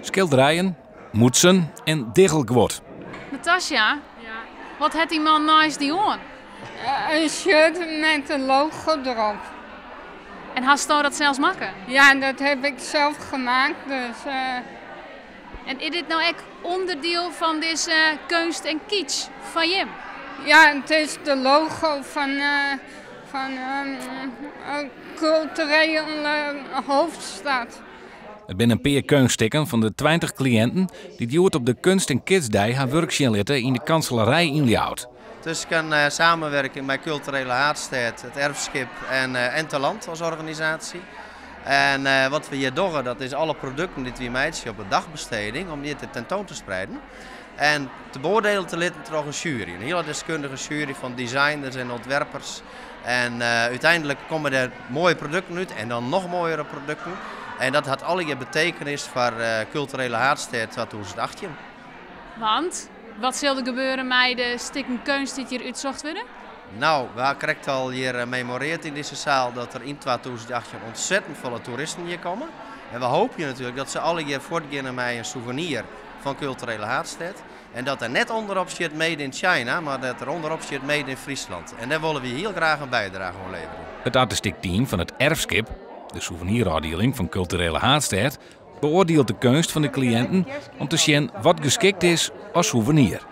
Skilderijen, mûtsen en diggelguod. Natasja, wat hat dy man neist dy oan? In shirt met een logo erop. En hasto dat sels makke? Ja, dat heb ik zelf gemaakt. Dus, En is dit no ek ûnderdiel fan dizze keunst en kitsch fan jim? Ja, it is de logo fan culturele hoofdstad. It binne in pear keunststikken fan de 20 kliïnten dy't hjoed op de Kunst en Kitsjdei har wurk sjen litte yn de Kanselarij yn Ljouwert. Tusken samenwerking met Culturele Haadstêd, it Erfskip en Talant als organisatie. En wat we hjir dogge, dat is alle produkten dy't wy meitsje op de dagbesteding, om dy te tentoan te spreiden. En te beoardielje te litten troch in sjuery. In hiele deskundige sjuery fan designers en ûntwerpers. En úteinlik komme der moaie produkten út en dan noch moaiere produkten. En dat hat allegear betekenis foar Kulturele Haadstêd 2018. Want wat sil der gebeure mei de stikken keunst dy't hjir útsocht wurde? No, we ha krekt al hjir memorearre yn dizze seal dat der yn 2018 ontzettend folle toeristen hjir komme. En we hoopje natuerlik dat se allegear fuortgeane mei in souvenir fan Kulturele Haadstêd. En dat der net ûnderop stiet Made in China, mar dat der ûnderop stiet Made in Friesland. En dêr wolle wy hiel graach in bydrage oan leverje. It artistyk team fan it Erfskip, de souvenirôfdieling fan Kulturele Haadstêd, beoardielet de keunst fan de kliïnten om te sjen wat geskikt is as souvenir.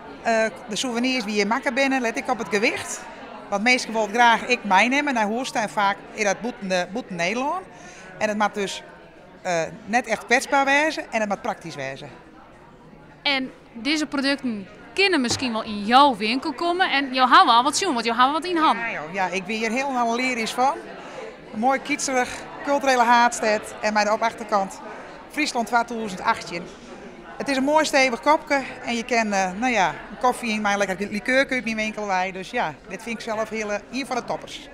De souvenirs dy't hjir makke binne, let ik op it gewicht. Want minsken wolle graach ek meinimme nei hûs en faak is dat bûten Nederlân. En it moat dus net echt kwetsber wêze en it moat praktysk wêze. En dizze produkten kinne miskien wol yn jo winkel komme en jo hawwe al wat sjoen, want jo hawwe wat yn hannen. Ja, joh. Ja, ik wie hjir hielendal lyrysk fan. Moai kitscherig, kulturele haadstêd en mei de op achterkant Fryslân 2018. It is in moai stevich kopke en je kinne, no ja, in kofje yn mei in lekker likeurke út myn winkel wei. Dus ja, dit fyn ik sels hiel, ien fan de toppers.